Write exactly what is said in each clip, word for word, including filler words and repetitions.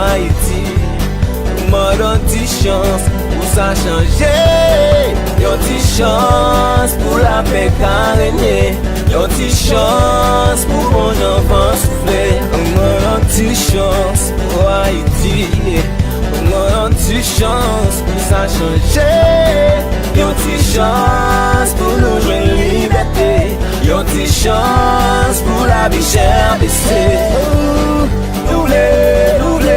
Ayiti, nou mande yon ti chans pou sa chanje. Yon ti chans pou lapè ka renye. Yon ti chans pou bon jan van soufle. Nou mande yon ti chans pou Ayiti. Nou mande yon ti chans pou sa chanje. Yon ti chans pou nou jwenn libète. Yon ti chans pou lavi chè bese. Nou vle, nou vle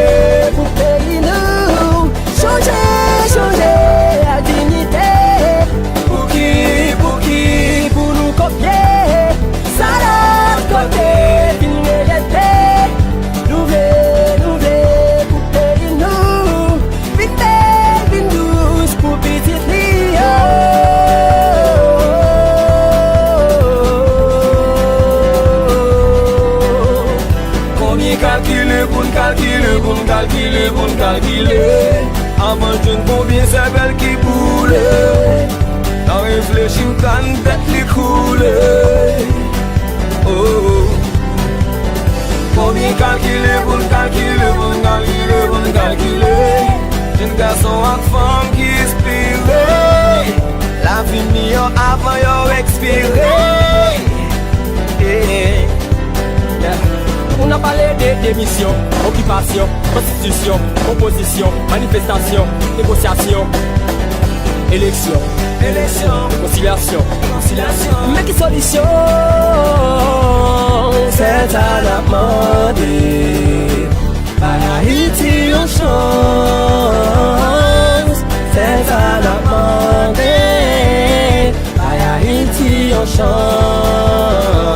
pou peyi nou chanje, chanje ak diyite. Pouki, pouki pou nou kopye sa lòt kote fin rejete? Nou vle, nou vle pou peyi nou vin bèl, vin dous pou pitit li yo. Konbyen kalkile pou n kalkile, pou n kalkile, pou n kalkile, avan n jwenn konbyen sèvèl ki boule? Nan reflechi m tann tèt li koule. Oh. Konbyen kalkile pou n kalkile, pou n kalkile, pou n kalkile, jèn gason ak fanm ki espere lavi miyò avan yo ekspire. Yeah. Pou n ap pale de demisyon, okipasyon, konstitisyon, opozisyon, manifestasyon, negosyasyon, eleksyon, eleksyon, rekonsilyasyon, rekonsilyasyon. Men ki solisyon sèl sa n ap mande? Bay Ayiti yon chans, sèl sa n ap mande. Bay Ayiti yon chans.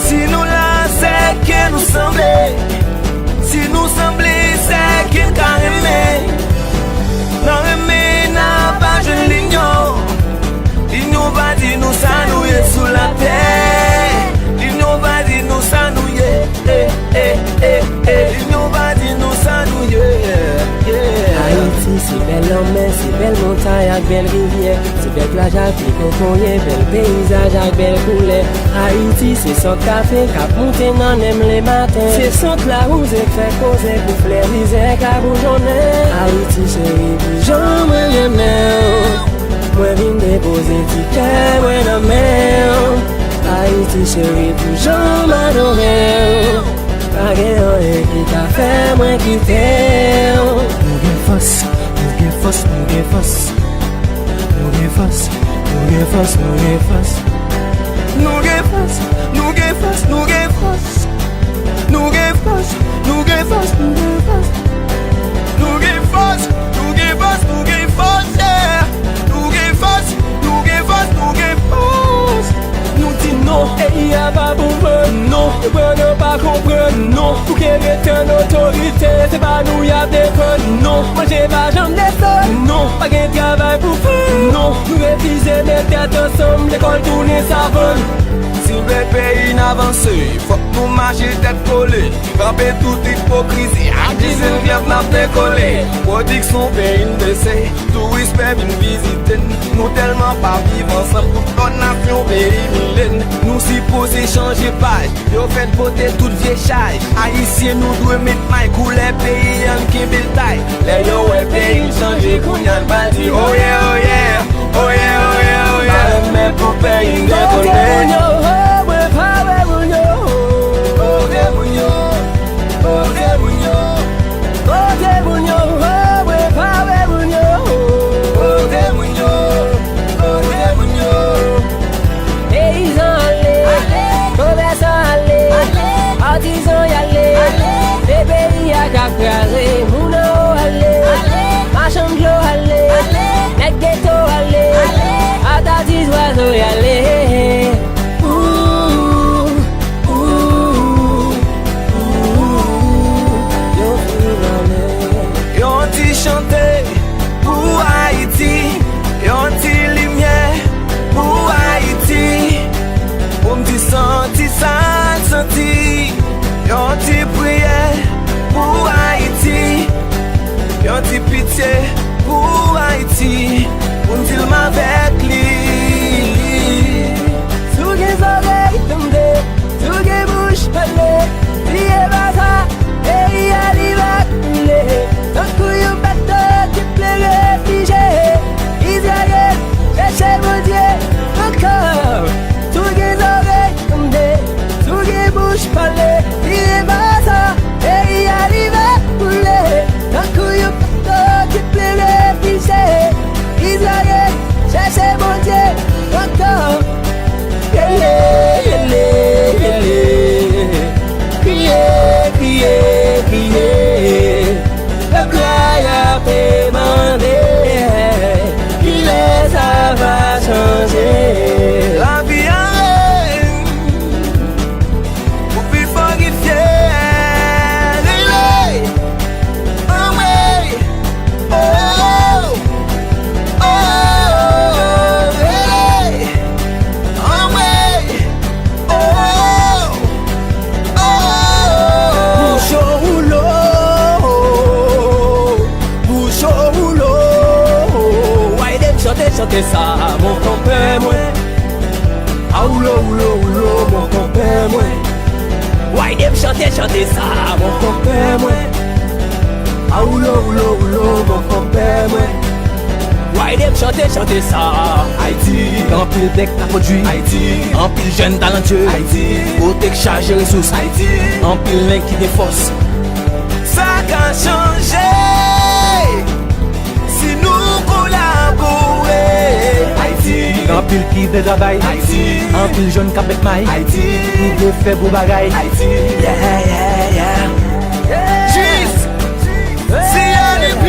Si nou la, se ke nou sanble. Si nou sanble, se ke n ka renmen. Nan renmen, n a pa jwenn linyon. Linyon va di nou sa nou ye sou latè. Linyon va di nou sa nou ye. Eh, eh, eh, eh. Linyon va di nou sa nou ye. Yeah. Ayiti se bèl lanmè, se bèl montay ak bèl rivyè, se bèl plaj ak pye kokoye, bèl peyizaj ak bèl koulè. Ayiti se sant kafe k ap moute nan nen m lematen. Se sant lawouze k fè koze pou flè rizè ka boujonnen. Ayiti cheri, pou jan mwen renmen w, mwen vin depoze ti kè mwen nan men w. Ayiti cheri, pou jan m adore w, pa gen anyen ki ka fè mwen kite w. Nou gen fòs, nou gen fòs, nou gen fòs. Nou gen fòs, nou gen fòs, nou gen fòs. Nou gen fòs, nou gen fòs, nou gen fòs. Nou gen fòs, nou gen fòs, nou gen fòs. Nou gen fòs, nou gen fòs, nou gen fòs, yeah. Nou gen fòs, nou gen fòs, nou gen fòs. Nou di non, peyi a pa pou vann, non. Yo pran nan pa konprann, non. Pou ke rete an otorite, se pa nou y ap defann, non. Manje pa janm desann, non. Pa gen travay pou fanm, non. Nou refize met tèt ansanm, lekòl tounen savann. Si n vle peyi n avanse, fòk nou mache tèt kole. Kanpe tout ipokrizi, ak dizenn glèv n ap dekole. Pwodiksyon peyi n bese, touris pè vin vizite n. Nou tèlman pa viv ansanm, tout lòt nasyon vle imilye n. Nou sipoze chanje paj, yo fèk pote tout vye chaj. Ayisyen nou dwe met may, koulè peyi a n kenbe l tay. Lè yo wè peyi n chanje, kounye a n pral di, oye, oye. Oye, oye, oye. Pa renmen pou peyi n dekole. Kote moun yo, oh, mwen pa wè moun yo. Kote moun yo, kote moun yo. Kote moun yo, oh, mwen pa wè moun yo. Kote moun yo, kote moun yo. Peyizan ale, ale. Komèsan ale, ale. Patizan y ale, ale. Se peyi a k ap kraze, moun anwo ale, ale. Machann dlo ale, ale. Nèg geto ale, ale. Atati zwazo y ale. Ooh, E sa, mon konpè mwen. A oulo, oulo, oulo, mon konpè mwen. Why dem chante, chante sa, mon konpè mwen. A oulo, oulo, oulo, mon konpè mwen. Why dem chante, chante sa. Ayiti. Anpil bèk la pwodui. Ayiti. Anpil jèn talantye. Ayiti. Kote k chaje resous. Ayiti. Anpil nèg ki gen fòs. Sa ka chanje si nou kolabore. Ayiti. Anpil ki vle travay. Ayiti. Anpil jèn k ap met may. Ayiti. Ki vle fè bon bagay. Ayiti. Yeah, yeah, yeah. Jis C N P,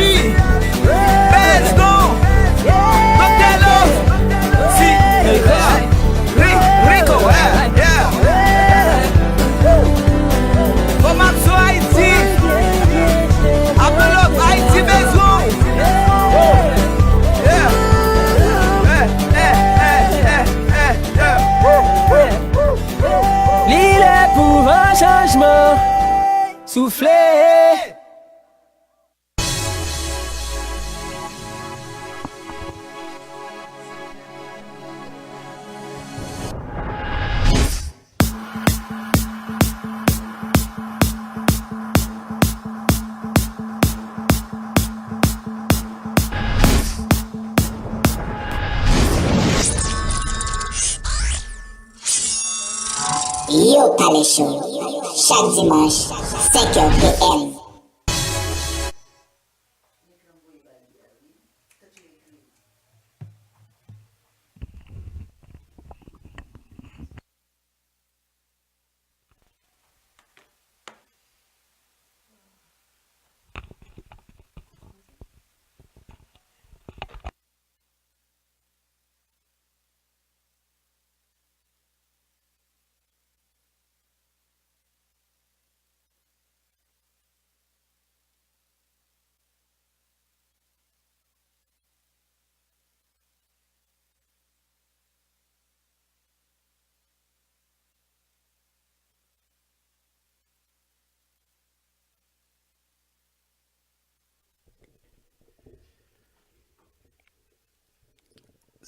Bezgon, Doktè Love, si Rico, Ri-, Rico, yeah, yeah. Komatso Ayiti, Abdou Love Ayiti, Bezgon. Yeah. Eh, eh, eh, eh, eh, eh. Li lè pou van chanjman soufle. Yo pale cho, chak dimanch, senk è P M.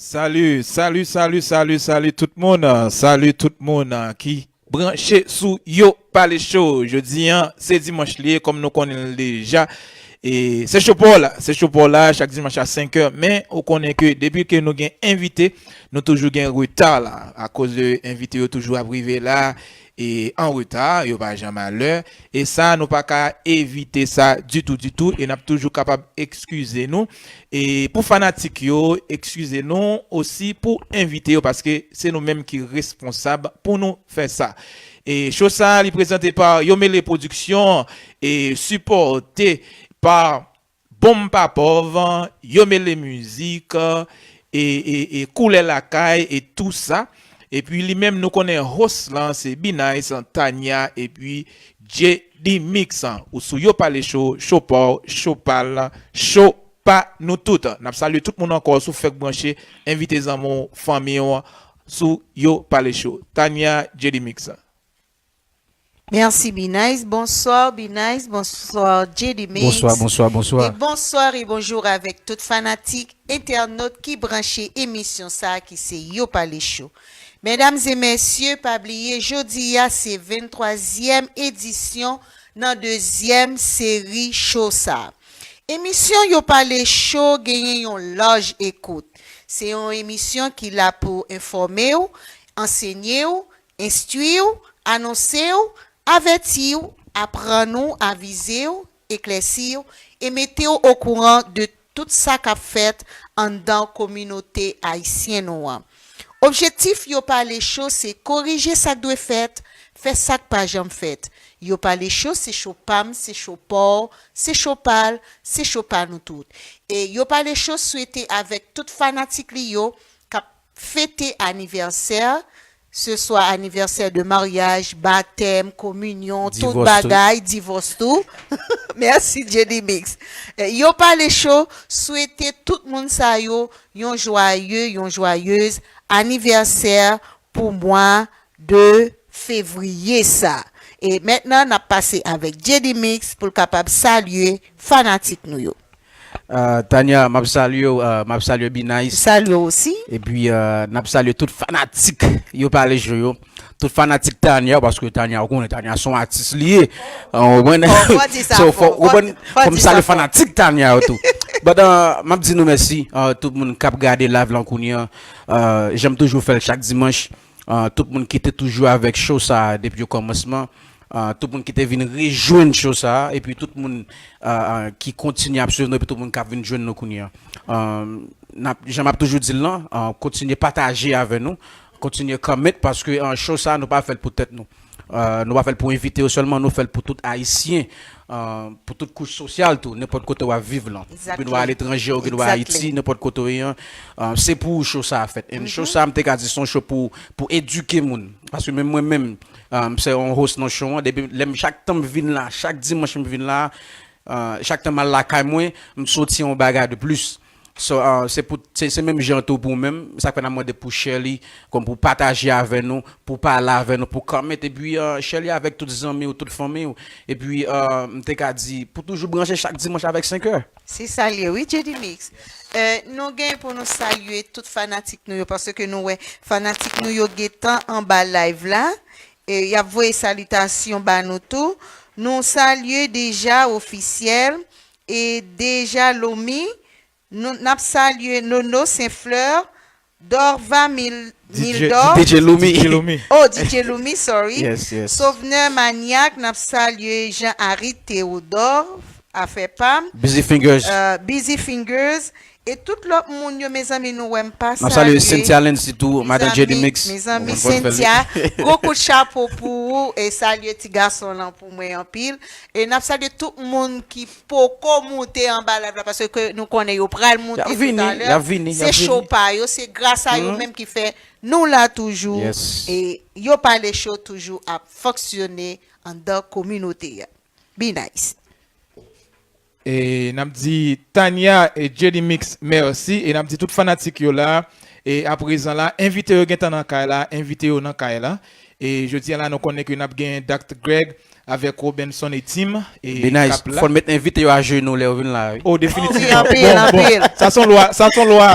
Salut, salut, salut, salut, salut tout moun. Salut tout moun, euh, ki branche sou Yo Pale Cho. Jodi an, se dimanch li ye, kòm nou konnen l deja. E se cho pa w la, se cho pa w la, chak dimanch a senk è. Men, ou konnen ke depi ke nou gen envite, nou toujou gen reta la. Akoz de envite yo toujou ap rive la, e an reta, yo pa janm a lè. E sa, nou pa ka evite sa ditou, ditou. E n ap toujou kapab ekskize nou. E pou fanatik yo, ekskize nou osi pou envite yo, paske se nou menm ki responsab pou nou fè sa. E cho sa, li prezante pa Yomele Production e sipòte pa Bonm Pa Pòv, Yomele Mizik, e, e, e Koulè Lakay, e tou sa. Epi li menm, nou konnen host lan, se B-Nice, Tania, epi J D Mix. Ou sou Yo Pale Cho, cho pa w, cho pa l, cho pa nou tout. N ap salye tout moun ankò sou fèk branche, envite zanmi w, fanmi w, sou Yo Pale Cho. Tania, J D Mix. Merci, B-Nice. Bonsoir, B-Nice. Bonsoir, J D Mix. Bonsoir, bonsoir, bonsoir. E bonsoir e bonjou avèk tout fanatik, entènot ki branche emisyon sa a ki se Yo Pale Cho. Medam e mesye, pa bliye, jodi a se venntwazyèm edisyon nan dezyèm seri cho sa a. Emisyon Yo Pale Cho genyen yon laj ekout. Se yon emisyon ki la pou enfòme w, ansenye w, enstwi w, anonse w, avèti w, aprann ou, avize w, eklèsi w, e mete w okouran de tout sa k ap fèt anndan kominote ayisyen nou an. Objektif Yo Pale Cho se korije sa k dwe fèt, fè sa k pa janm fèt. Yo Pale Cho se cho pa m, se cho pa w, se cho pa l, se cho pa nou tout. E Yo Pale Cho swete avèk tout fanatik li yo k ap fete anivèsè, se swa anivèsè de maryaj, batèm, kominyon, tout bagay, divòs tou. Mèsi, J D Mix. E, Yo Pale Cho swete tout moun sa yo yon jwaye, yon jwayez anivèsè pou mwa de fevriye sa. E mentnan, n ap pase avèk J D Mix pou l kapab salye fanatik nou yo. Uh, Tanya, m ap salye w, uh, m ap salye Binice. Salye w osi. Epi uh, n ap salye tout fanatik Yo Pale Cho yo. Tout fanatik Tanya, paske Tanya, ou konnen Tanya se yon atis li ye. Uh, ou konprann? So, fò, ou konprann, fò m salye fanatik Tanya yo tou. But uh, m ap di nou mèsi, uh, tout moun k ap gade live lan kounye an. Uh, jan m toujou fè l chak dimanch. Uh, tout moun ki te toujou avèk show sa a depi okòmansman. Uh, tout moun ki te vin rejwenn show sa a, epi tout moun uh, uh, ki kontinye ap swiv nou, epi tout moun k ap vin jwenn nou kounye a. Uh, n ap, jan m ap toujou di l lan, uh, kontinye pataje avè nou, kontinye comment, paske uh, show sa a, nou pa fè l pou tèt nou. Uh, nou pa fè l pou envite yo sèlman, nou fè l pou tout Ayisyen, uh, pou tout kouch sosyal tou, nenpòt kote w ap viv lan. Ou gen dwa aletranje, ou gen dwa Ayiti, nenpòt kote w ye an, uh, se pou ou show sa a fèt. And show sa a, m te ka di, se yon show pou, pou edike moun. Paske menm mwen menm, uh, m se yon host nan show an. Depi lè m, chak tan m vin la, chak dimanch m vin la, uh, chak tan m al lakay mwen, m soti yon bagay de plis. So, uh, se pou, se, se menm jan tou pou ou menm. Sa k fè n ap mande pou share li, kòm pou pataje avè nou, pou pale avè nou, pou comment. Epi uh, share li avèk tout zanmi w, tout fanmi w. Epi uh, m te ka di, pou toujou branche chak dimanch avèk senkè. Se sa l ye wi, J D Mix. Uh, nou gen pou nou salye tout fanatik nou yo, paske nou wè fanatik nou yo gentan anba live la. E y ap voye salitasyon ba nou tou. Nou salye Deja Ofisyèl e Deja Lomi. Nou, n ap salye Nono Senflè, Dorva Mil, Mildor. D J Loumi. D J Loumi. Oh, D J Loumi, sorry. Yes, yes. Sovnè Manyak, n ap salye Jean Harry Théodore, afè pa m. Busy Fingers. Euh, Busy Fingers. E tout lòt moun yo, mezanmi, nou wè m pa salye. N ap salye Cynthia Lency tou, madan J D Mix. Mezanmi, Cynthia, gwo kout chapo pou ou e salye ti gason lan pou mwen anpil. E n ap salye tout moun ki poko moute anba live la, paske ke nou konnen yo pral moute toutalè. Y ap vini, y ap vini. Se cho pa yo, se gras a yo menm ki fè nou la toujou. Yes. E Yo Pale Cho toujou ap fonksyone anndan kominote a. Be nice. E n ap di Tanya e J D Mix mèsi. E n ap di tout fanatik yo la. E aprezan la, envite yo gentan nan kay la, envite yo nan kay la. E jodi a la, nou konnen ke n ap gen Doktè Greg avèk Robenson e Tim. E Be nice. Fò n met envite yo ajenou lè yo vin la, wi. Oh, definitivman. Wi, anpil, anpil. Sa se yon lwa, sa se yon lwa,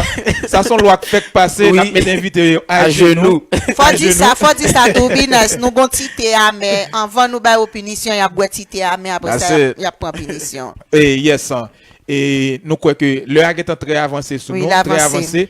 sa se yon lwa k fèk pase, n ap met envite yo ajenou. Fò di sa, fò di sa tou, Be nice, nou gon ti te amè. Anvan nou bay yo pinisyon, y ap bwè ti te amè, apre sa, y ap, y ap pran pinisyon. E yes, e nou kwè ke lè a gentan trè avanse sou nou, trè avanse.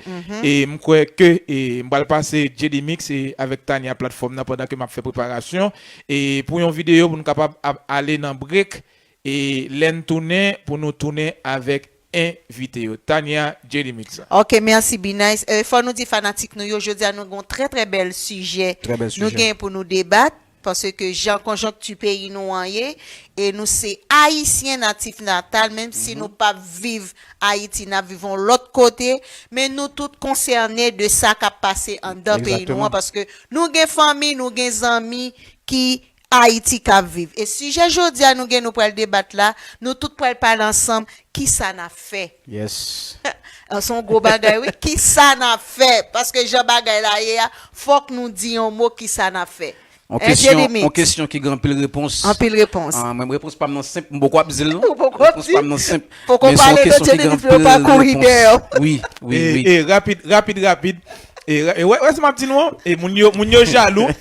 E m kwè ke, e m pral pase J D Mix e avèk Tanya platfòm nan pandan ke m ap fè preparasyon. E pou yon videyo, pou nou kapab ap ale nan break. E lè n tounen, pou nou tounen avèk envite yo. Tanya, J D Mix. Ok, mèsi, Be nice. E, fò nou di fanatik nou yo, jodi a nou gon trè, trè bèl sijè nou gen pou nou debat. Paske jan konjonkti peyi nou an ye, e nou se Ayisyen natif natal, menm si nou pa viv Ayiti, n ap viv yon lòt kote, men nou tout konsène de sa k ap pase anndan peyi nou an, paske nou gen fanmi, nou gen zanmi ki Ayiti k ap viv. E sijè jodi a nou gen nou pral debat la, nou tout pral pale ansanm, kisa n ap fè? Yes. Se yon gwo bagay, wi. Kisa n ap fè? Paske jan bagay la ye a, fòk nou di yon mo, kisa n ap fè? Yon kesyon, yon kesyon ki gen anpil repons. Anpil repons. Ah, mwen, repons pa m nan senp, m poko ap di l, non. Ou poko ap di l? Repons pa m nan senp. Poko pale de J D Mix, yo pa kouri dèyè w. Wi, wi, wi. E, e, rapid, rapid, rapid. E, ra-, e, wè, wè sa m ap di nou an? E, moun yo, moun yo jalou.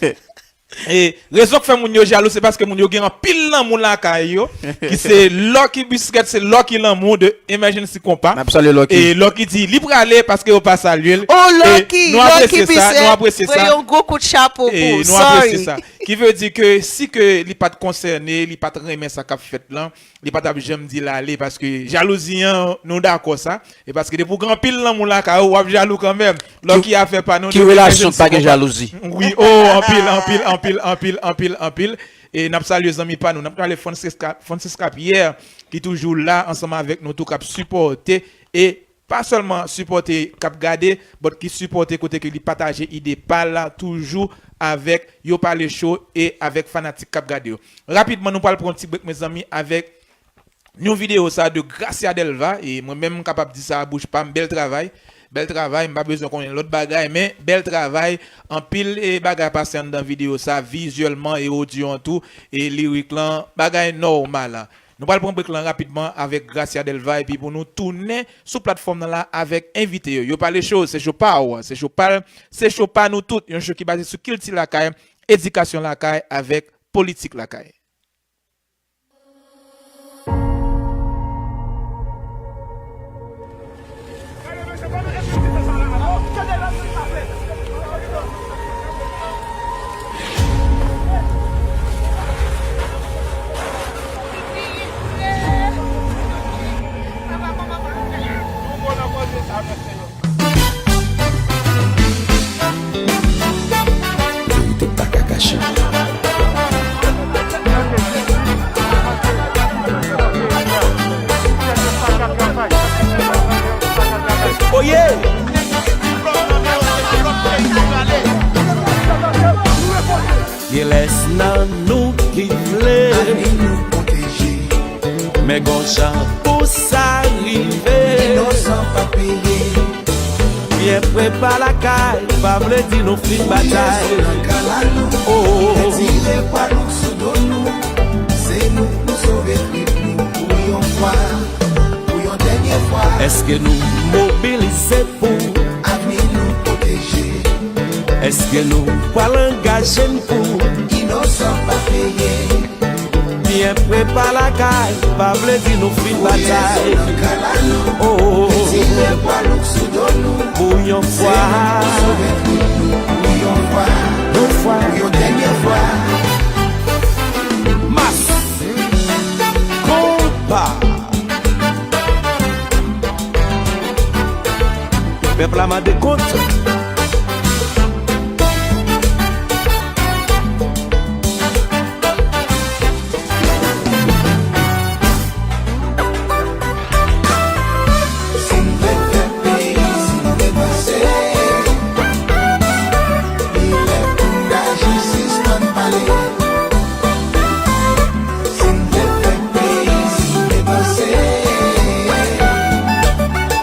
E, rezon k fè moun yo jalou, se paske moun yo gen anpil lanmou lakay yo, ki se Lucky Biscuit, se Lucky Lanmou de Emergency Compas. N ap salye Lucky. E Lucky di, li prale paske yo pa salye l. Oh, Lucky, Lucky Biscuit, nou apresye sa, nou apresye sa. Voye yon gwo kout chapo pou ou, sorry. Ki vle di ke si ke li pa t konsène, li pa t renmen sa k ap fèt lan, li pa t ap janm di l ale, paske jalouzi an, nou dakò sa. E paske depi w gen anpil lanmou lakay ou, w ap jalou kanmenm. Lucky, afè pa nou. Ki relasyon pa gen jalouzi? Wi, oh, anpil, anpil, anpil, anpil, anpil, anpil. E n ap salye zanmi pa nou. N ap salye Francisca, Francisca Pierre, ki toujou la ansanm avèk nou tou, k ap sipòte e pa sèlman sipòte k ap gade, but ki sipòte kote ke li pataje ide pa l la toujou avèk Yo Pale Cho e avèk fanatik k ap gade yo. Rapidman, nou pral pran yon ti break, mezanmi, avèk yon videyo sa de Gracia Delva, e mwen menm m kapab di sa a bouch pa m, bèl travay, bèl travay, m pa bezwen konnen lòt bagay, men bèl travay, anpil e bagay pase anndan videyo sa, vizyèlman e odyo an tou, e lirik lan, bagay nòmal. Nou pral pran brek lan rapidman avèk Gracia Delva epi pou nou tounen sou platfòm nan la avèk envite yo. Yo pale cho, se cho pa w, se cho pa l, se cho pa nou tout. Yon cho ki baze sou kilti lakay, edikasyon lakay avèk politik lakay. Verite pa ka kache. Oye! Kilès nan nou ki vle? Avni nou pwoteje. Men gon jan pou sa rive. Inosan pa peye. Byen prepa lakay pa vle di nou fin batay. Oh. Retire pwa louk sou do nou. Se nou k pou sove trip nou pou yon fwa, pou yon dènye fwa. Èske nou mobilize pou avni nou pwoteje? Èske nou pral angaje n pou inosan pa peye? Byen prepa lakay pa vle di nou fin batay. Oh, pou yon fwa, yon fwa, yon dènye fwa. Mas, konpa. Pèp la mande kont. Si n vle fè peyi, si n vle vanse, li lè pou n aji, sispann pale. Si n vle fè peyi, si n vle vanse,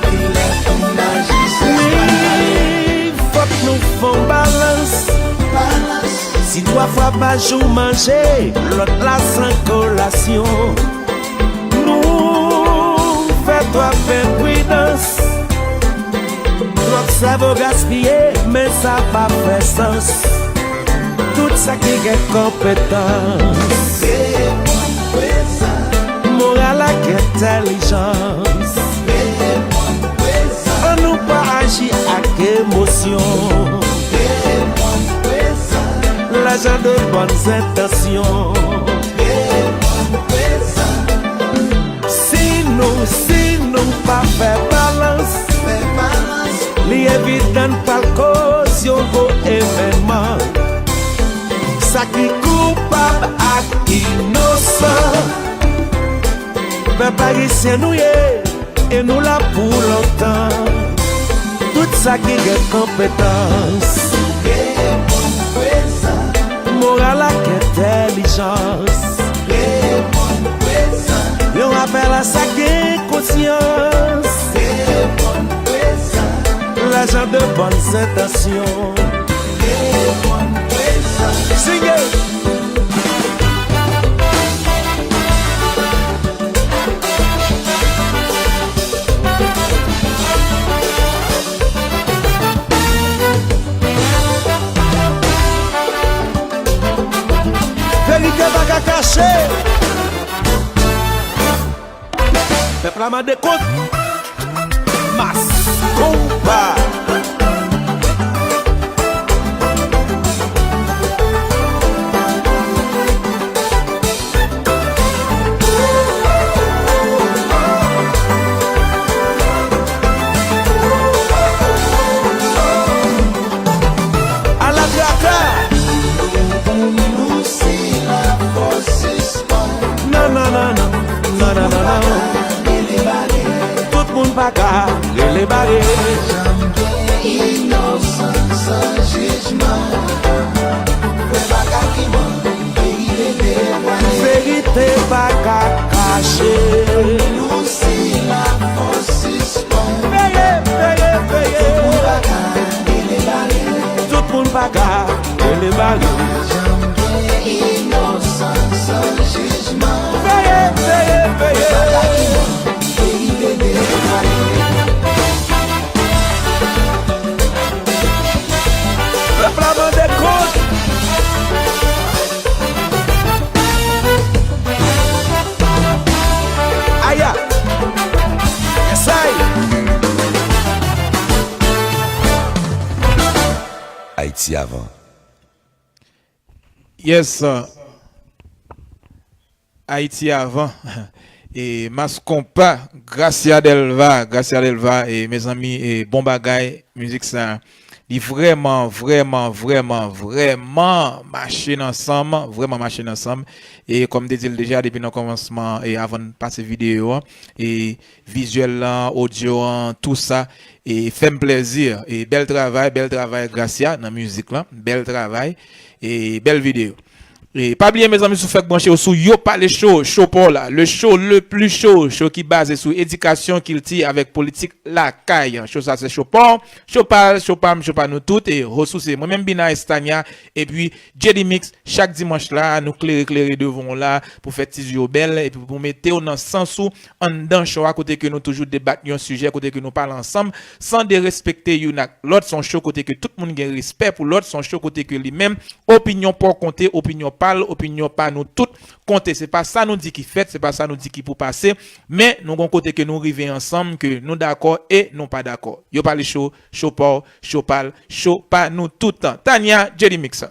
li lè pou n aji, sispann pale. Wi, fòk nou fè yon balans. Balans. Si twa fwa pa jou manje, lòt la san kolasyon. Nou fè twòp enpridans. Twòp sèvo gaspiye, men sa pa fè sans. Tout sa ki gen konpetans. Reponn prezan. Moral ak entèlijans. Reponn prezan. Annou pa aji ak emosyon. Reponn prezan. Lajan de bòn entansyon. Reponn prezan. Si nou, si nou pa fè balans, fè balans, li evidan n pral koz yon gwo evènman. Sa ki koupab ak inosan. Pèp ayisyen nou ye, e nou la pou lontan. Tout sa ki gen konpetans. Reponn prezan. Moral ak entèlijans. Reponn prezan. Yon apèl a sa gen konsyans. Reponn prezan. Lajan de bòn entansyon. Reponn prezan. Sing it! Verite pa ka kache. Pèp la mande kont. Mas konpa. Ala traka. Nou, nou, nou, si la fòs sispann. Non, non, non, non. Non, non, non, non. Tout moun pa ka rele bare. Janm gen inosan san jijman. Frè pa ka kiman, verite devwale. Verite pa ka kache. Nou si la fòs sispann. Veye, veye, veye. Tout moun pa ka rele bare. Tout moun pa ka rele bare. Janm gen inosan san jijman. Veye, veye, Ayiti avan. Yes, uh, Ayiti avan. E Mass Konpa, Gracia Delva, Gracia Delva, e mezanmi, e bon bagay, mizik sa. Li vrèman, vrèman, vrèman, vrèman mache nan sanm, vrèman mache nan sanm. E kòm m te di l deja depi nan kòmansman, e avan n pase videyo an, e vizyèl lan, odyo an, tou sa, e fè m plèzi. E bèl travay, bèl travay Gracia nan mizik lan, bèl travay, e bèl videyo. E pa bliye, mezanmi, si w fèk branche w sou Yo Pale Cho, cho pa w la, le show le plus chaud, show ki baze sou edikasyon, kilti avèk politik lakay. Cho sa se cho pa w, cho pa l, cho pa m, cho pa nou tout. E host ou se mwen menm, Bina Estania, epi J D Mix, chak dimanch la, nou klere, klere devan w la, pou fè ti zye w bèl, epi pou mete w nan sans ou, anndan cho a, kote ke nou toujou debat yon sijè, kote ke nou pale ansanm, san derespekte youn ak lòt. Se yon cho kote ke tout moun gen respè pou lòt, se yon cho kote ke li menm, opinyon pa w konte, opinyon pa l, opinyon pa nou tout konte. Se pa sa nou di ki fèt, se pa sa nou di ki pou pase, men nou gon kote ke nou rive ansanm, ke nou dakò e nou pa dakò. Yo Pale Cho, cho pa w, cho pa l, cho pa nou tout. Tania, J D Mix.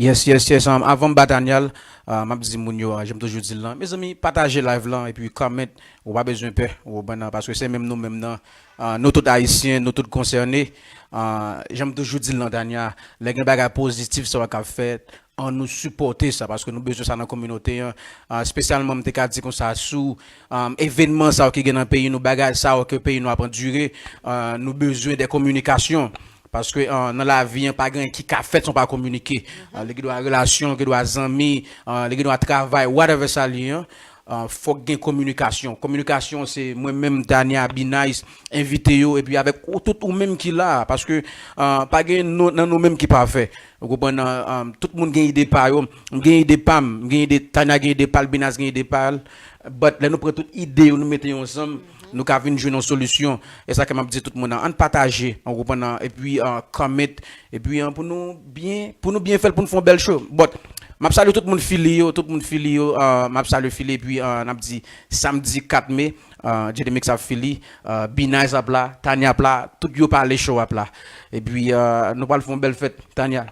Yes, yes, yes. Um, avan m ba Tania l, uh, m ap di moun yo, uh, jan m toujou di l lan, mezanmi, pataje live lan epi comment, ou pa bezwen pè, ou konprann nan, paske se menm nou menm nan, uh, nou tout ayisyen, nou tout konsène. Uh, jan m toujou di l lan, Tania, lè gen bagay pozitif sa yo k ap fèt, ann nou sipòte sa, paske nou bezwen sa nan kominote an. Uh, espesyalman, m te ka di konsa sou, um, evènman sa yo ki gen nan peyi nou, bagay sa yo ke peyi nou ap andire, uh, nou bezwen de kominikasyon. Paske, ah, nan lavi an, pa gen anyen ki ka fèt san w pa kominike. Ah, li gen dwa relasyon, li gen dwa zanmi, ah, li gen dwa travay, whatever sa li ye, ah, fòk gen kominikasyon. Kominikasyon se mwen menm, Tania, B-Nice, envite yo, epi avèk ou tout ou menm ki la. Paske, ah, pa gen nou, nan nou menm ki pafè. Ou konprann, ah, ah, tout moun gen ide pa yo. M gen ide pa m, m gen ide, Tania gen ide pa l, B-Nice gen ide pa l. But lè nou pran tout ide yo, nou mete yo ansanm, nou ka vin jwenn yon solisyon. E sa ke m ap di tout moun nan, ann pataje, ou konprann nan, epi, ah, comment, epi, ah, pou nou byen, pou nou byen fè l, pou nou fè yon bèl show. But, m ap salye tout moun Philly yo, tout moun Philly yo, ah, m ap salye Philly, epi, ah, n ap di samdi kat me, ah, J D Mix ap Philly, ah, B-Nice ap la, Tania ap la, tout Yo Pale Show ap la. Epi, ah, nou pral fè yon bèl fèt, Tania.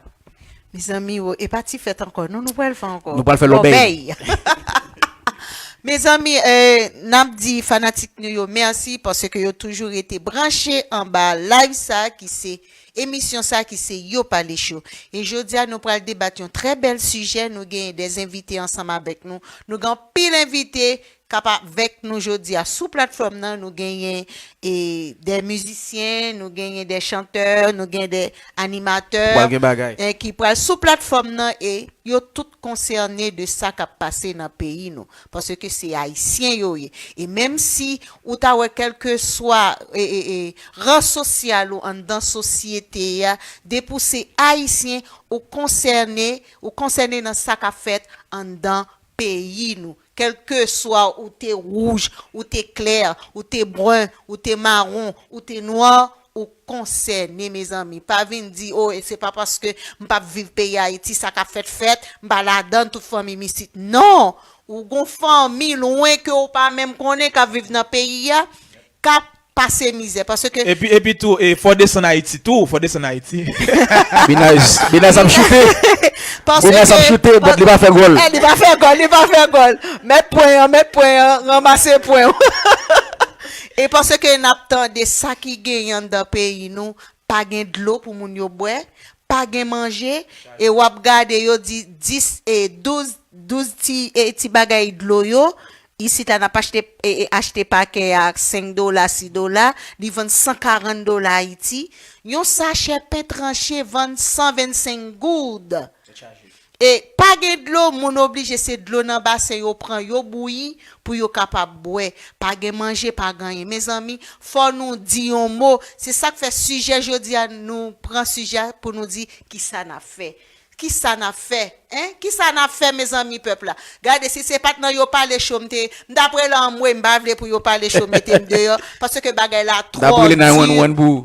Mezanmi, wo, e pa ti fèt ankò. Non, nou pral fè ankò. Nou pral fè lòbèy. Lòbèy. Mezanmi, eh, n ap di fanatik nou yo mèsi paske yo toujou rete branche anba live sa ki se emisyon sa ki se Yo Pale Show. E jodi a, nou pral debat yon trè bèl sijè. Nou genyen de envite ansanm avèk nou. Nou gen anpil envite k ap avèk nou jodi a sou platfòm nan. Nou genyen, e, de mizisyen, nou genyen de chantè, nou genyen de animatè, pral gen bagay, e, ki pral sou platfòm nan, e yo tout konsène de sa k ap pase nan peyi nou. Paske se ayisyen yo ye. E menm si ou ta wè kèlkeswa, e, e, e, ran sosyal ou anndan sosyete a, depi w se ayisyen, ou konsène, ou konsène nan sa k ap fèt anndan peyi nou. Kèlkeswa ou te wouj, ou te klè, ou te bren, ou te mawon, ou te nwa, ou konsène, mezanmi. Pa vin di, o, e se pa paske m p ap viv peyi Ayiti, sa k ap fèt fèt, m pa ladan l, tout fanmi m isit. Non! Ou gon fanmi lwen ke w pa menm konnen k ap viv nan peyi a, k ap pase mizè. Paske epi, epi tou, e, fò desann Ayiti tou, fò desann Ayiti. Binaj, Binaj ap choute. Binaj ap choute, but li pa fè gòl. Eh, li pa fè gòl, li pa fè gòl. Mèt pwen an, mèt pwen an, ranmase pwen an. E paske n ap tande sa ki genyen anndan peyi nou, pa gen dlo pou moun yo bwè, pa gen manje, e w ap gade yo di dis, e, douz, douz ti, e, ti bagay dlo yo, isit la, n ap achte, e, e, achte pakè a senk dola, sis dola, li vann san karant dola Ayiti. Yon sachè pen tranche vann san vennsenk goud. E pa gen dlo, moun oblije se dlo nan basen yo pran, yo bouyi pou yo kapab bwè. Pa gen manje, pa gen anyen. Mezanmi, fò nou di yon mo. Se sa k fè sijè jodi a, nou pran sijè a pou nou di kisa n ap fè. Kisa n ap fè? Hein? Kisa n ap fè, mezanmi, pèp la? Gade, si se pa t nan Yo Pale Cho m te, m t ap rele anmwe, m pa vle pou Yo Pale Cho mete m deyò, paske bagay la twò di.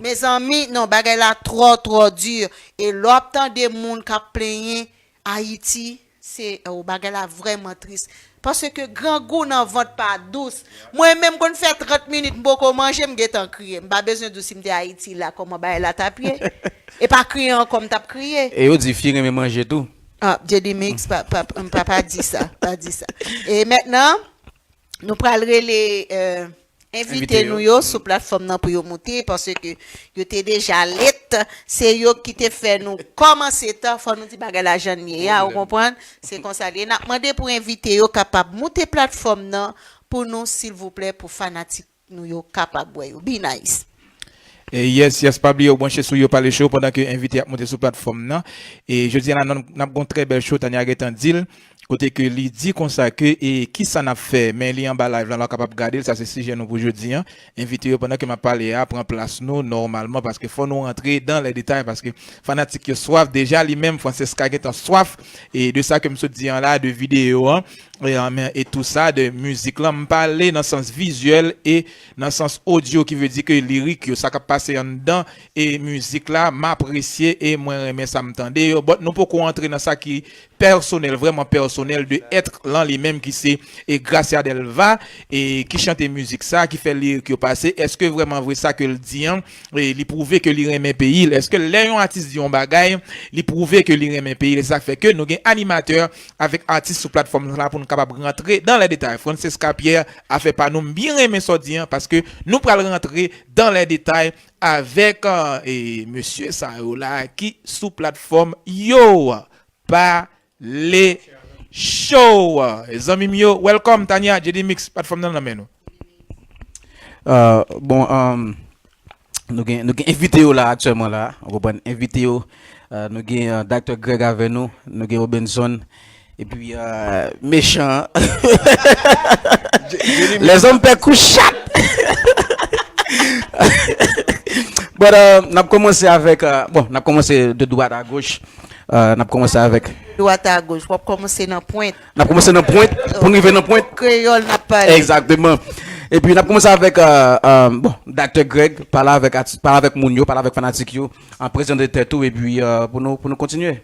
Mezanmi, non, bagay la twò, twò di. E lè w ap tande moun k ap plenyen Ayiti, se, oh, bagay la vrèman tris. Paske grangou nan vant pa dous. Mwen menm konn fè trant minit m poko manje, m gentan kriye. M pa bezwen di w si m te Ayiti la, kòman bagay la t ap ye. E pa kriye ankò m t ap kriye. E yo di fi renmen manje tou. Ah, J D Mix, pa, pa, pa, pa di sa, pa di sa. E mentnan, nou pral rele, euh, envite nou yo sou platfòm nan pou yo moute, paske yo te deja late. Se yo ki te fè nou kòmanse tan, fò nou di bagay la jan l ye a, ou konprann? Se konsa l ye. N ap mande pou envite yo kapab moute platfòm nan pou nou, silvouplè, pou fanatik nou yo kapab wè yo. Be nice. E yes, yes, pa bliye w branche sou Yo Pale Show pandan ke envite ap monte sou platfòm nan. E jodi a la, n ap, n ap gon trè bèl show, Tania gentan di l, kote ke li di konsa ke, e kisa n ap fè, men li anba live la, la w kapab gade l, sa se sijè nou pou jodi a. Envite yo pandan ke m ap pale a, pran plas nou nòmalman, paske fò nou rantre dan lè detay, paske fanatik yo swaf, deja li menm, Francesca gentan swaf, e de sa ke m sot di an la, de videyo an, e, an, men, e tou sa, de mizik lan, m pale nan sans vizyèl e nan sans odyo, ki vle di ke lirik yo, sa k ap pase anndan, e mizik la, m apresye e mwen renmen sa m tande yo. But nou poko antre nan sa ki pèsonèl, vrèman pèsonèl de èt lan li menm ki se, e, Gracia Delva, e ki chante mizik sa, ki fè lirik yo pase. Èske vrèman vre sa ke l di an, e, li pwouve ke li renmen peyi l? Èske lè yon atis di yon bagay, li pwouve ke li renmen peyi l? E sa k fè ke nou gen animatè avèk atis sou platfòm la pou nou kapab rantre dan lè detay. Francesca Pierre, afè pa nou, m byen renmen sa w di an, paske nou pral rantre dan lè detay avèk, e, mesye sa yo la ki sou platfòm Yo Pale Show. Zanmi m yo, welcome, Tania, J D Mix, platfòm nan nan men nou. Euh, bon, euh, nou gen, nou gen envite yo la aktyèlman la, ou konprann, envite yo, euh, nou gen, euh, Doktè Greg avè nou, nou gen Robenson, epi, euh, mechan. Lèzòm pè kou chat. But, euh, n ap kòmanse avèk, euh, bon, n ap kòmanse de dwat a goch. Euh, n ap kòmanse avèk. Dwat a goch, w ap kòmanse nan pwent. N ap kòmanse nan pwent, pou n rive nan pwent. Kreyòl n ap pale. Egzakteman. Epi n ap kòmanse avèk, euh, euh, bon, Doktè Greg, pale avèk ati-, pale avèk moun yo, pale avèk fanatik yo, an prezante tèt ou, epi, euh, pou nou, pou nou kontinye.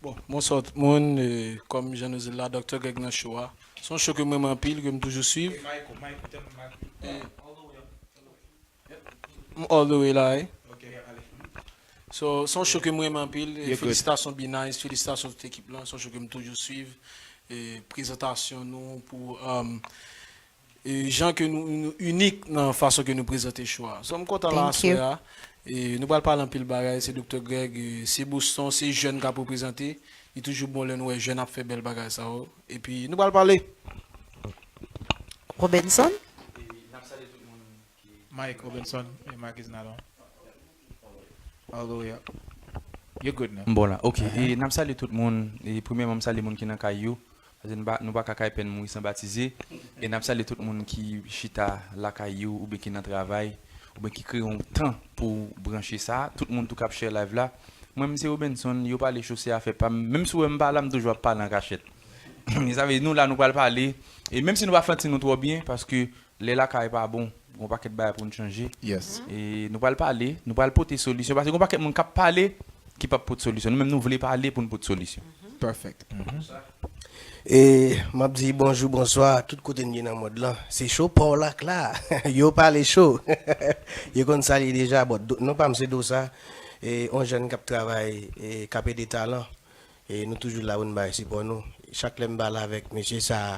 Bon, bonswa tout moun, e, kòm jan nou di l la, Doktè Greg nan show a. Se yon show ke m renmen anpil, ke m toujou swiv. E, M all the way la, wi. So, se yon show ke m renmen anpil. E felisitasyon Be Nice, felisitasyon tout ekip lan. Se yon show ke m toujou swiv. E prezantasyon nou pou, um, e jan ke nou, nou inik nan fason ke nou prezante show a. So, m kontan la aswè a. E nou pral pale anpil bagay, se Doktè Greg, e se Boston, se jèn k ap reprezante. Li toujou bon lè nou wè jèn ap fè bèl bagay sa yo. Epi nou pral pale. Robenson? Mike Robinson, e Mike is not on. All the way up. You're good now. M bon la, ok. E n ap salye tout moun. E premyèman, m salye moun ki nan kay yo. Paske nou pa, nou pa ka kay pèn mouri san batize. E n ap salye tout moun ki chita lakay yo, oubyen ki nan travay, oubyen ki kreye yon tan pou branche sa. Tout moun tou k ap share live la. Mwen, m se Robenson, Yo Pale Show se afè pa m. Menm si w wè m pa la, m toujou ap pale an kachèt. Sa vle di, nou la, nou pral pale. E menm si nou pa santi nou twò byen, paske lè lakay pa bon, gon pakèt bagay pou n chanje. Yes. E nou pral pale, nou pral pote solisyon, paske gon pakèt moun k ap pale ki p ap pote solisyon. Nou menm, nou vle pale pou n pote solisyon. Perfect. Mhm. E m ap di bonjou, bonswa, tout kote n ye nan mond lan. Se show pa w la k la. Yo Pale Show. Yo konn sa l ye deja, but do-, non pa m se Dosa. E yon jèn k ap travay, e k ap ede talan. E nou toujou la pou n bay sipò nou. Chak lè m pale avèk mesye sa a,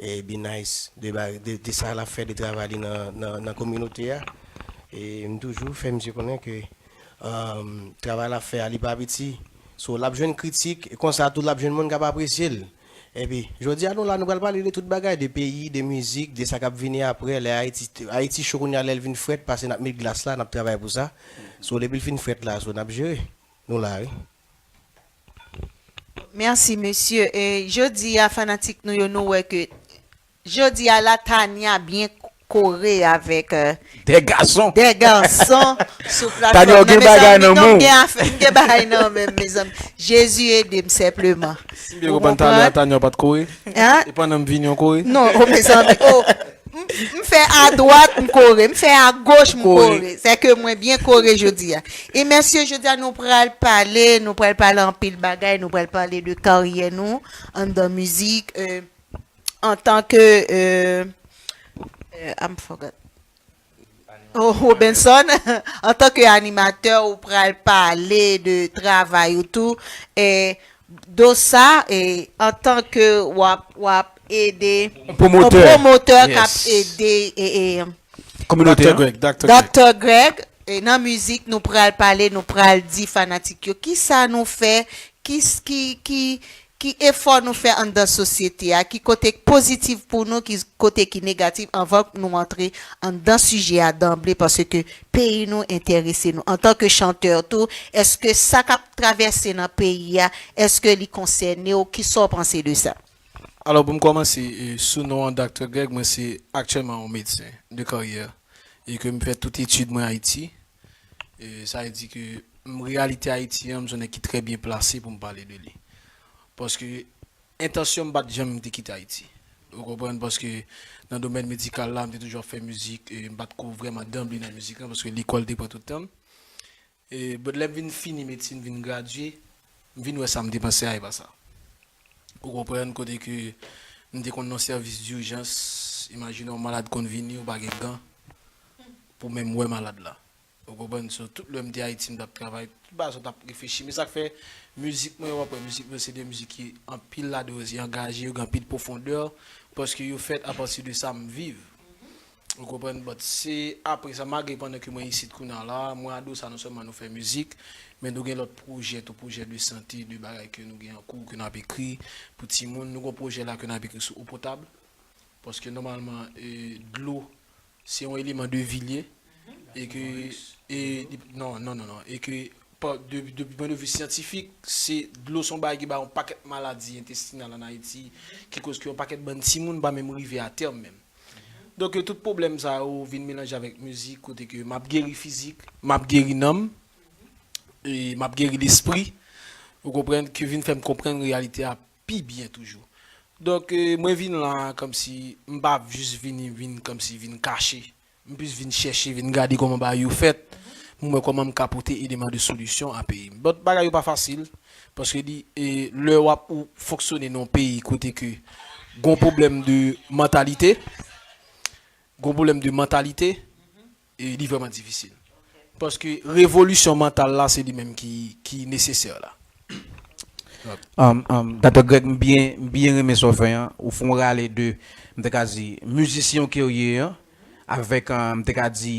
e Be Nice, de ba-, de, de sa l ap fè, de travay li nan, nan, nan kominote a. E m toujou fè misye konnen ke, um, travay l ap fè a, li pa piti. So, l ap jwenn kritik, e konsa tou, l ap jwenn moun k ap apresye l. Epi, jodi a, nou la, nou pral pale de tout bagay, de peyi, de mizik, de sa k ap vini apre, lè Ayiti, Ayiti cho kounye a, lè l vin frèt, paske n ap met glas la, n ap travay pou sa. So, depi l fin frèt la, so, n ap jere. Nou la, wi. Mèsi, mesye. E jodi a, fanatik nou yo, nou wè ke jodi a la, Tania byen kore avèk, euh, de gason, de gason sou platfòm nan. Tania, ou gen bagay nan men w. Mezanmi, non, m gen afè, m gen bagay nan men m, mezanmi. Jezi ede m senpleman. Si m byen konprann, Tania, Tania pa t kore? Hein? E pandan m vini, w kore? Non, o mezanmi, o. M, m fè adwat, m kore. M fè agoch, m kore. Se ke mwen byen kore jodi a. E mesye, jodi a nou pral pale, nou pral pale anpil bagay, nou pral pale de karyè nou anndan mizik, euh, antanke, euh, euh, I'm forgot. Oh, Robenson, antanke animatè, ou pral pale de travay ou tou. E Dosa, e antanke w ap, w ap ede, yon pwomotè k ap ede, e, e, Kominote. Dr. Greg, Dr. Greg. Dr. Greg, e nan mizik, nou pral pale, nou pral di fanatik yo kisa nou fè, ki, ki, ki, ki efò nou fè anndan sosyete a, ki kote k pozitif pou nou, ki kote ki negatif, anvan nou antre anndan sijè a danble, paske peyi nou enterese nou. Antanke chantè tou, èske sa k ap travèse nan peyi a, èske li konsène w? Kisa w panse de sa? Alò, pou m kòmanse, e, sou non an Dr. Greg, mwen se aktyèlman yon medsen de karyè e ke m fè tout etid mwen Ayiti. E sa vle di ke m reyalite Ayiti an, m se yon nèg ki trè byen plase pou m pale de li. Paske entansyon m pa t janm te kite Ayiti. Ou konprann? Paske nan domèn medikal la, m te toujou ap fè mizik, e m pa t ko vrèman danble nan mizik lan, paske lekòl te pran tout tan m. E, but lè m vin fini medsin, vin gradye, m vin wè sa m te panse a e pa sa. Ou konprann, kote ke m te konn nan sèvis dijans, imajine yon malad konn vini, ou pa gen gan pou menm wè malad la. Ou konprann? So, tout lè m te Ayiti, m t ap travay, tout bagay sa w t ap reflechi. Men sa k fè mizik mwen, w ap wè mizik mwen se de mizik ki anpil ladan yo, se angaje, yo gen anpil pwofondè, paske yo fèt apati de sa m viv. Ou konprann? But se apre sa, malgre pandan ke mwen isit kounye a la, mwen a Dosa, non sèlman nou fè mizik, men nou gen lòt pwojè tou, pwojè de sante, de bagay ke nou gen an kou, ke n ap ekri pou timoun. Nou gen yon pwojè la ke n ap ekri sou eau potable. Paske nòmalman, e, dlo, se yon eleman de vi l ye. E ke, e, li, non, non, non, non. E ke, pa, de, de pwen de vi syantifik, se dlo se yon bagay ki bay yon pakèt maladi entestinal ann Ayiti, ki koz ke yon pakèt bann timoun pa menm rive a tèm menm. Donk, tout pwoblèm sa yo vin melanje avèk mizik, kote ke m ap geri fizik, m ap geri nanm, e m ap geri lespri. Ou konprann? Ki vin fè m konprann reyalite a pi byen toujou. Donk, e, mwen vin la kòmsi, m pa jis vini, vin kòmsi, vin kache. M plis vin chèche, vin gade kòman bagay yo fèt, pou m wè kòman m ka pote eleman de solisyon a peyi m. But bagay yo pa fasil, paske li, e, lè w ap ou fonksyone nan yon peyi kote ke gon pwoblèm de mantalite, gon pwoblèm de mantalite, e li vrèman difisil. Paske revolisyon mantal la, se li menm ki, ki nesesè la. Um, um, Dr. Greg, m byen, m byen renmen sa w fè an. Ou fè yon rale de, m te ka di, mizisyen ke w ye an, avèk, um, m te ka di,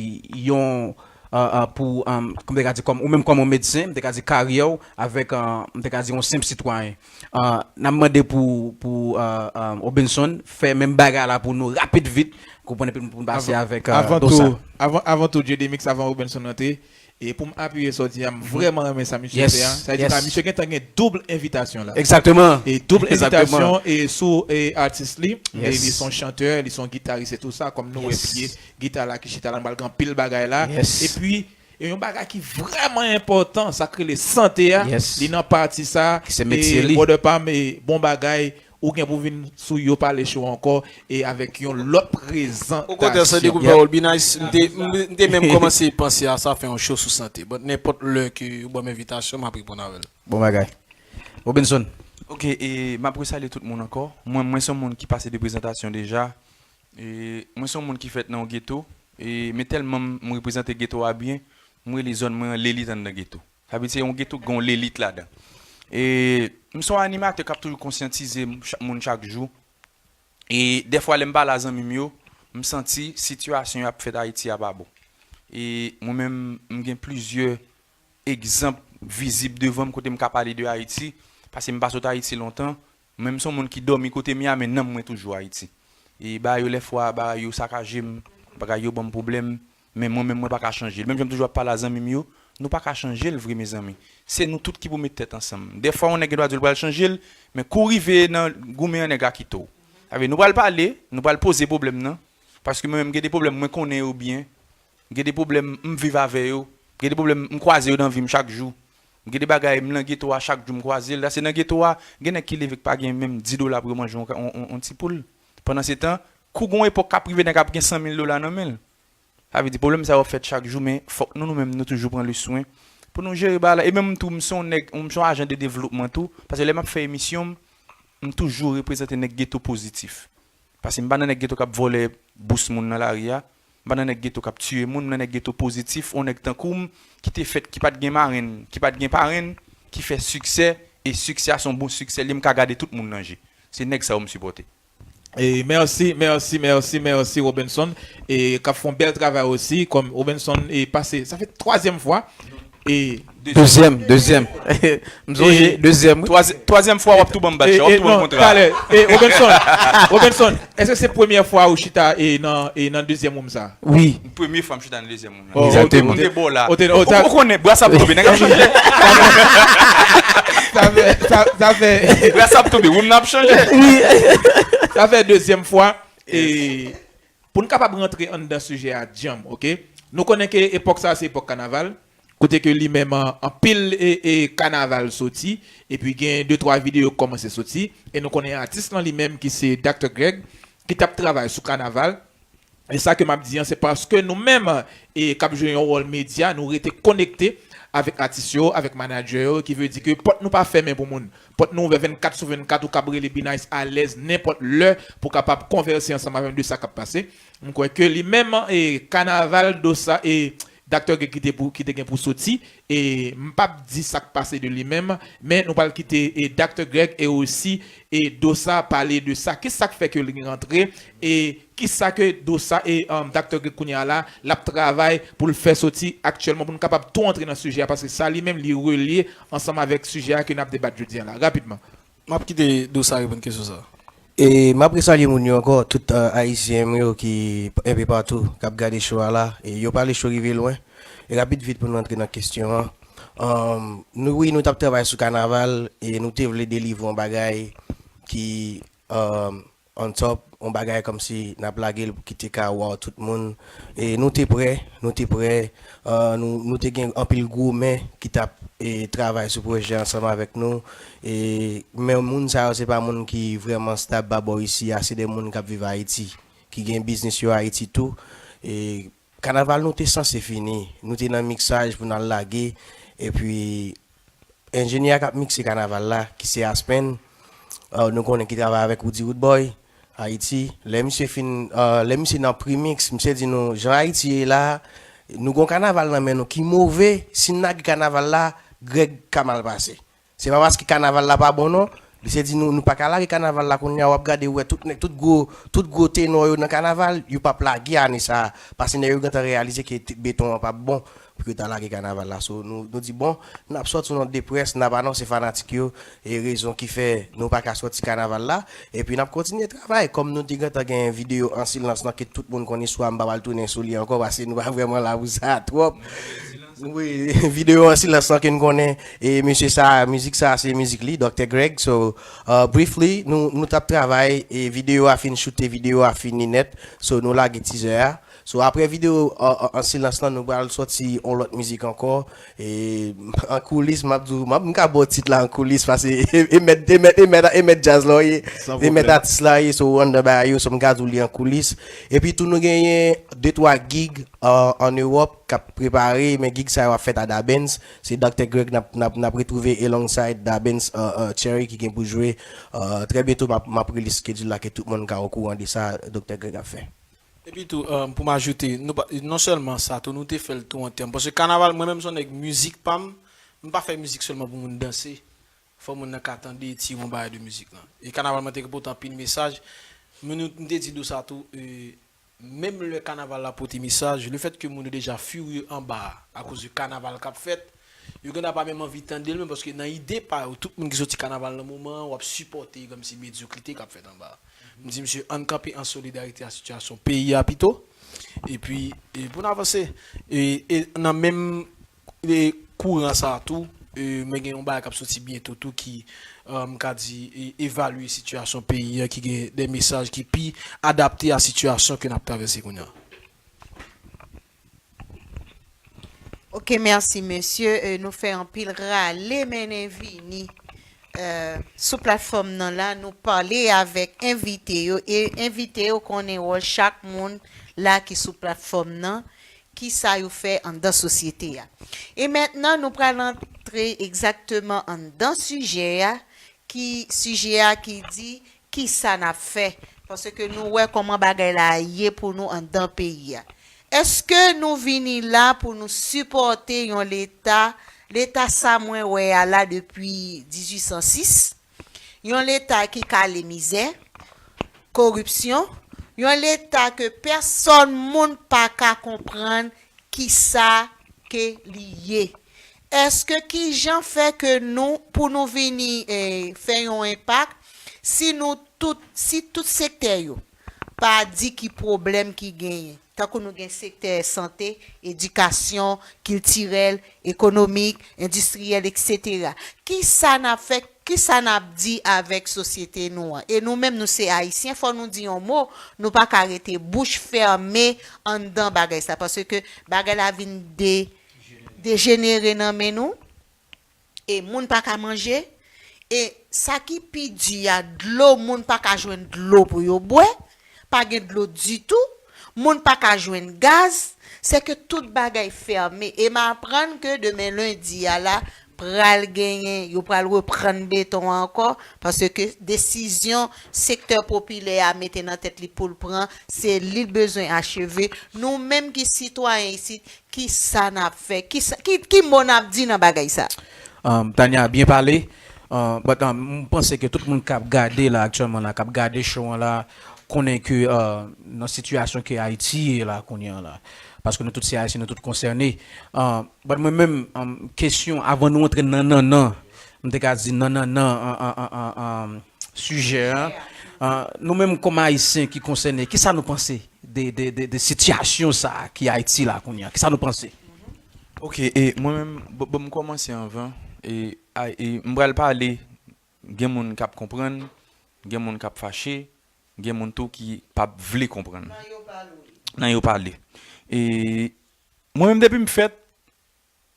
yon, uh, uh, pou, um, m te ka di, kòm, ou menm kòm yon medsen, m te ka di, karyè w, avèk, uh, m te ka di, yon senp sitwayen. Uh, n ap mande pou, pou, uh, um, Robenson fè menm bagay la pou nou, rapid vit, konprann, epi pou n pase avèk, uh, Dosa. Avan, avan tou, J D Mix, avan Robenson rantre, e pou m apiye sa w di a, m vrèman renmen sa misye fè a. Sa vle di la, misye gentan gen doub envitasyon la. Egzakteman. E doub envitasyon e sou e atis li. E li se yon chantè, li se yon gitaris e tou sa, kòm nou wè pye gita la ki chita la, nou pral gen anpil bagay la. Epi, e yon bagay ki vrèman enpòtan, sa k rele sante a, li nan pati sa. Ki se metye li. Brother pa m, e bon bagay. Ou gen pou vin sou Yo Pale Show ankò e avèk yon lòt prezantasyon. Okontrè, Sante Koup Pawòl, Be Nice, m te, m te menm kòmanse panse a sa, fè yon show sou sante. But nenpòt lè ke ou ban m envitasyon, m ap reponn avè l. Bon bagay. Robenson. Ok, e m ap resalye tout moun ankò. Mwen, mwen se yon moun ki pase de prezantasyon deja. E mwen se yon moun ki fèt nan yon geto. E, men tèlman m, m reprezante geto a byen, m rele zòn mwen an lelit anndan geto. Sa vle di se yon geto ki gen yon lelit ladan. E m se yon animatè k ap toujou konsyantize moun chak jou. E dèfwa lè m pale a zanmi m yo, m santi sitiyasyon y ap fèt Ayiti a pa bon. E mwen menm, m gen plizyè egzanp vizib devan m kote m ka pale de Ayiti, paske m pa sot Ayiti lontan, men m se yon moun ki dòmi kote m ye a, men nanm mwen toujou Ayiti. E bagay yo lèfwa, bagay yo sakaje m, bagay yo ban m pwoblèm, men mwen menm mwen pa ka chanje l. Menm jan m toujou ap pale a zanmi m yo, nou pa ka chanje l vre mezanmi. Se nou tout ki pou met tèt ansanm. Dèfwa yon nèg gendwa di l pral chanje l, men kou w rive nan goumen an nèg la kite w. Sa vle di nou pral pale, nou pral poze pwoblèm nan, paske mwen menm gen de pwoblèm mwen konnen yo byen, gen de pwoblèm m viv avè yo, gen de pwoblèm m kwaze yo nan vi m chak jou. Gen de bagay m nan geto a chak jou m kwaze l. Dase nan geto a, gen nèg ki leve k pa gen menm dis dola pou yo manje yon, yon, yon, yon ti poul. Pandansetan, kou gon epòk k ap rive nèg ap gen san mil dola nan men l. Sa vle di pwoblèm sa yo ap fèt chak jou, men fòk nou, nou menm, nou toujou pran le swen pou nou jere bagay la. E menm tou, m se yon nèg, m se yon ajan de devlopman tou, paske lè m ap fè emisyon m, m toujou reprezante nèg geto pozitif. Paske m pa nan nèg geto k ap vòlè bous moun nan lari a. M pa nan nèg geto k ap tiye moun, m nan nèg geto pozitif, yon nèg tankou m ki te fèt, ki pa t gen marenn, ki pa t gen parenn, ki fè siksè, e siksè a se yon bon siksè li, m ka gade tout moun nan je. Se nèg sa yo m sipòte. E mèsi, mèsi, mèsi, mèsi Robenson. E k ap fè yon bèl travay osi, kòm Robenson e pase, sa fè twazyèm fwa. E Dezyèm, dezyèm. M sonje, dezyèm, wi. Twazyèm fwa w ap tou ban m batch, w ap tou ban m kontra. Talè, e Robenson, Robenson, èske se premyè fwa ou chita e nan, e nan dezyèm woum sa? Wi. Premye fwa m chita nan dezyèm woum. Egzakteman. Ou te bò la. Ou te- ou te- Ou konnen, bras ap tonbe, nèg ap chanje. Sa fè, sa, sa fè, Bras ap tonbe, woum nan ap chanje. Sa fè dezyèm fwa. E pou n kapab rantre anndan sijè a djanm, oke? Nou konnen ke epòk sa a se epòk kanaval, kote ke li menm an- anpil e, e kanaval soti, epi gen de twa videyo k kòmanse soti, e nou konnen atis lan li menm ki se Doctor Greg, ki t ap travay sou kanaval. E sa ke m ap di an, se paske nou menm, e k ap jwe yon wòl medya, nou rete konekte avèk atis yo, avèk manadjè yo, ki vle di ke pòt nou pa fèmen pou moun. Pòt nou ouvè vennkat sou vennkat, ou kab rele B-Nice alèz nenpòt lè pou kapab konvèse ansanm avè m de sa k ap pase. M kwè ke li menm, e kanaval Dosa, e Doctor Greg ki te pou, ki te gen pou soti, e m p ap di sa k pase de li menm, men nou pral kite e Doctor Greg e osi e Dosa pale de sa. Ki sa k fè ke li rantre, e ki sa ke Dosa e um, Doctor Greg kounye a la, l ap travay pou l fè soti aktyèlman, pou n kapab tou antre nan sijè a, paske sa li menm li relye ansanm avèk sijè a ke n ap debat jodi a la. Rapidman. M ap kite Dosa reponn kesyon sa. E m ap resalye moun yo ankò, tout uh, Ayisyen m yo ki enpe patou, k ap gade show a la. E yo pale show rive lwen. E rapid vit pou nou antre nan kesyon an. Um, nou, wi, nou t ap travay sou kanaval e nou te vle delivre yon bagay ki um, on top, yon bagay kòmsi n ap lage l pou kite ka wow tout moun. E nou te prè, nou te prè. Uh, nou, nou te gen anpil gwo men ki t ap e, travay sou pwojè ansanm avèk nou. E, men moun sa yo, se pa moun ki vrèman stab ba bò isi a, se de moun k ap viv Ayiti, ki gen biznis yo Ayiti tou. E, kanaval nou te sanse fini, nou te nan miksaj pou n al lage, epi enjenyè k ap mikse kanaval la, ki se Aspen, uh, nou konnen ki travay avèk Roody Roodboy, Ayiti, lè misye fin, uh, lè misye nan premix, misye di nou, jan Ayiti ye la, nou gon kanaval nan men nou ki move, si n lage kanaval la, Greg ka mal pase. Se pa paske kanaval la pa bon non, misye di nou, nou pa ka lage kanaval la kounye a, w ap gade, ou wè tout nèg, tout gwo, tout gwo tenò yo nan kanaval, yo p ap lage ane sa a, paske nèg yo gentan reyalize ke beton an p ap bon pou yo ta lage kanaval la. So, nou, nou di bon, n ap sòti yon nòt de près, n ap anonse fanatik yo e rezon ki fè nou pa ka sòti kanaval la. Epi n ap kontinye travay. Kòm nou te gentan gen videyo An Silans lan ke tout moun konn istwa, m pa pral tounen sou li ankò paske nou pa vrèman la pou sa twòp. Wi, videyo An Silans lan ke n konnen, e mesye sa, mizik sa se mizik li, Doctor Greg. So, uh, briefly, nou, nou t ap travay e videyo a fin choute, videyo a fini nèt. So, nou lage teaser a. So, apre videyo uh, uh, An Silans lan, nou pral sòti yon lòt mizik ankò. E an koulis, m ap di w, m ap m ka ba w tit la an koulis, paske e mèt e mèt e mèt e mèt djaz la w ye, e mèt atis la w ye, so w anndan bagay yo, so m ka di w li an koulis. Epi tou nou genyen de twa gig uh, an Ewòp k ap prepare, men gig sa yo ap fèt a Dabens. Se Doctor Greg n ap, n ap, n ap retwouve alongside Dabens uh, uh, Cherry ki gen pou jwe. Uh, trè byento m ap, m ap release schedule la ke tout moun ka okouran de sa Doctor Greg ap fè. Epi tou, um, pou m ajoute, nou pa, non sèlman sa tou, nou te fè l tou an tèm. Paske kanaval, mwen menm se yon nèg mizik pa m, m pa fè mizik sèlman pou moun danse. Fò moun nan ka tande, tire yon bagay de mizik lan. E kanaval mwen te gen pote anpil mesaj. Men nou, m te di Dosa tou, e, menm lè kanaval la pote mesaj, le fèt ke moun yo deja firye anba a, akoz de kanaval k ap fèt, yo gentan pa menm anvi tande l menm, paske nan ide pa yo, tout moun ki soti kanaval nan moman an, w ap sipòte kòmsi medyokrite k ap fèt anba a. M di misye, ann kanpe an solidarite a sitiyasyon peyi a pito. Epi, e, pou n avanse. E, e nan menm e, kouran sa a tou, e, mwen gen yon bagay k ap soti byento tou ki, e, m ka di, e, evalye sitiyasyon peyi a, ki gen de mesaj ki pi adapte a sitiyasyon ke n ap travèse kounye a. Ok, mèsi mesye. E, nou fè anpil rale mennen vini. E, sou platfòm nan la, nou pale avèk envite yo, e envite yo konnen wòl chak moun la ki sou platfòm nan, ki sa yo fè anndan sosyete a. E mentnan, nou pral antre egzakteman anndan sijè a, ki sijè a ki di ki sa n ap fè. Paske nou wè kòman bagay la ye pou nou anndan peyi a. Èske nou vini la pou nou sipòte yon leta, leta sa mwen wè a la depi dizuit san sis, yon leta ki kale mizè, koripsyon, yon leta ke pèsòn moun pa ka konprann kisa ke li ye. Èske ki jan fè ke nou, pou nou vini eh, fè yon enpak, si nou tout, si tout sektè yo pa di ki pwoblèm ki genyen, tankou nou gen sektè sante, edikasyon, kiltirèl, ekonomik, endistriyèl, etsetera. Ki sa n ap fè, ki sa n ap di avèk sosyete nou an? E nou menm, nou se Ayisyen, fò nou di yon mo, nou pa ka rete bouch fèmen anndan bagay sa, paske bagay la vin de, dejenere nan men nou, e moun pa ka manje, e sa ki pi di a, dlo, moun pa ka jwenn dlo pou yo bwè, pa gen dlo ditou, moun pa ka jwenn gaz, se ke tout bagay fèmen. E m aprann ke demen lendi a la, pral genyen, yo pral reprann beton an ankò, paske desizyon sektè popilè a mete nan tèt li pou l pran, se li l bezwen acheve. Nou menm ki sitwayen isit, ki sa n ap fè? Ki, sa, ki, ki mo n ap di nan bagay sa? Um, Tanya, byen pale. Uh, but, um, m panse ke tout moun k ap gade la aktyèlman la, k ap gade show an la, konnen ke uh, nan sitiyasyon ke Ayiti ye la kounye an la. Paske nou tout se Ayisyen, nou tout konsène. Uh, but mwen menm, um, kesyon, avan nou antre nan nannan, m te ka di nan nannan, an, an, an, an, an, sijè an, uh, nou menm kòm Ayisyen ki konsène, kisa nou panse de, de, de, de sitiyasyon sa a ki Ayiti la kounye an? Kisa nou panse? Ok, e mwen menm, bon, bon, m kòmanse anvan. E, a, e m pral pale, gen moun k ap konprann, gen moun k ap fache, gen moun tou ki p ap vle konprann. Nan yo pale. E mwen menm, depi m fèt,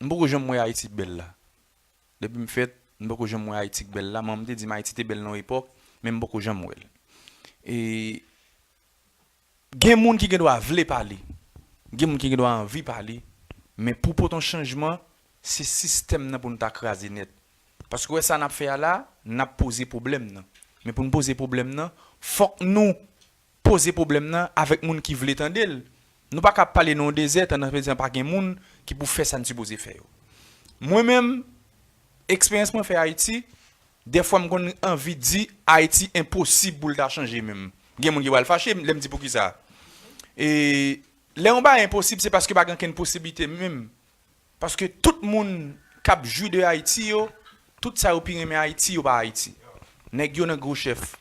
m poko janm wè Ayiti bèl la. Depi m fèt, m poko janm wè Ayiti k bèl la. Manman m te di m Ayiti te bèl nan yon epòk, men m poko janm wè l. E gen moun ki gen dwa vle pale, gen moun ki gen dwa anvi pale, men pou pote yon chanjman, se sistèm nan pou n ta kraze nèt. Paske w wè sa n ap fè a la, n ap poze pwoblèm nan. Men pou n poze pwoblèm nan, fòk nou poze pwoblèm nan avèk moun ki vle tande l. Nou pa ka ap pale nan yon dezè, tandan prezan pa gen moun ki pou fè sa n sipoze fè yo. Mwen menm, eksperyans mwen fè Ayiti, dèfwa m konn anvi di Ayiti enposib pou l ta chanje menm. Gen moun ki pral fache lè m di poukisa. E lè yon bagay enposib, se paske pa gen okenn posiblite menm. Paske tout moun k ap jwi de Ayiti yo, tout sa yo pi renmen Ayiti, yo pa Ayiti. Nèg yo nan gwo chèf.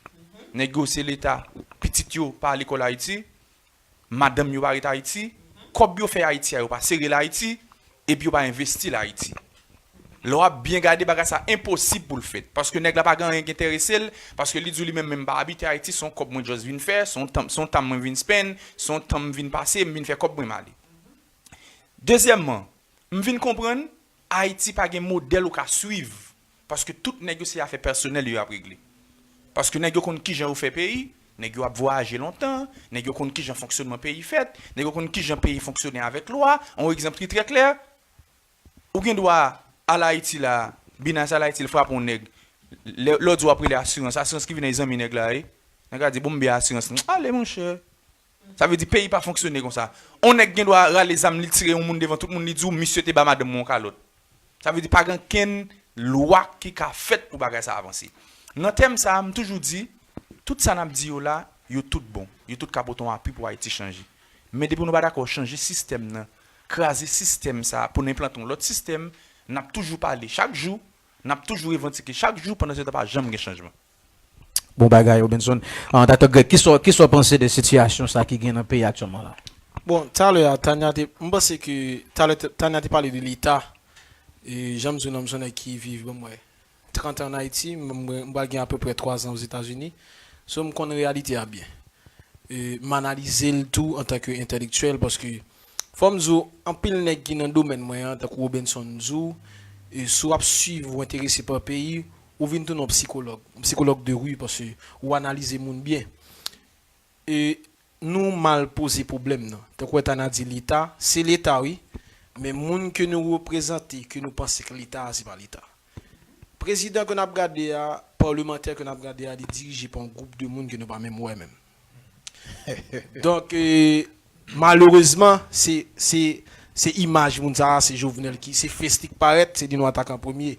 Nèg yo se Leta. Pitit yo pa lekòl Ayiti. Madanm yo pa ret Ayiti. Kòb yo fè Ayiti a, yo pa sere l Ayiti. Epi yo pa envesti l Ayiti. Lè w ap byen gade, bagay sa enposib pou l fèt. Paske nèg la pa gen anyen ki enterese l. Paske li di w li menm, menm pa abite Ayiti, se yon kòb mwen just vin fè, se yon tan, se yon tan mwen vin spend, se yon tan m vin pase, m vin fè kòb mwen, m ale. Dezyèmman, m vin konprann Ayiti pa gen modèl ou ka swiv, paske tout nèg yo se afè pèsonèl yo y ap regle. Paske nèg yo konn kijan yo fè peyi, nèg yo ap vwayaje lontan, nèg yo konn kijan fonksyonman peyi fèt, nèg yo konn kijan peyi fonksyone avèk lwa. Yon egzanp ki trè klè, ou gen dwa al Ayiti la, Binance al Ayiti, l frape yon nèg, lè lè w di w ap rele asirans, asirans ki vin nan zanmi nèg la, wi. Nèg la di, bon, m bay asirans lan. Ale, monchè. Sa vle di peyi pa fonksyone konsa. On nèg gen dwa rale zam li tire yon moun devan tout moun li di w misye te ba madanm mwen yon kalòt. Sa vle di pa gen kenn lwa ki ka fèt pou bagay sa avanse. Nan tèm sa a, m toujou di, tout sa n ap di yo la, yo tout bon. Yo tout ka pote yon apui pou Ayiti chanje. Men depi nou pa dakò chanje sistèm nan, kraze sistèm sa a pou n enplante yon lòt sistèm, n ap toujou pale chak jou, n ap toujou revandike chak jou, pandan se tan pa janm gen chanjman. Bon bagay, Robenson. Ah, Doktè Greg, kisa w panse de sitiyasyon sa ki gen nan peyi aktyèlman la? Bon, talè a, Tanya te, m panse ke talè Tanya te pale de Leta. E jan m di w, m se yon nèg ki viv, bon, mwen, trant an an Ayiti, m pral gen apeprè twa zan Ozetazini. So, m konn reyalite a byen. E m analize l tou antanke entèlektyèl, paske fò m di w, anpil nèg ki nan domèn mwen an, tankou Robenson di w, e si w ap swiv ou enterese pa peyi, ou vin tounen yon psikològ, yon psikològ de ri, paske ou analize moun byen. E nou mal poze pwoblèm nan. Tankou Tanya di Leta, se Leta wi, men moun ke nou reprezante, ke nou panse ke Leta a, se pa Leta. Prezidan ke n ap gade a, palemantè ke n ap gade a, li dirije pa yon gwoup de moun ke nou pa menm wè menm. Donk, e, malerezman, se, se, se imaj moun sa a, se Jovenel ki, se fes li k parèt, se li nou atake an premye.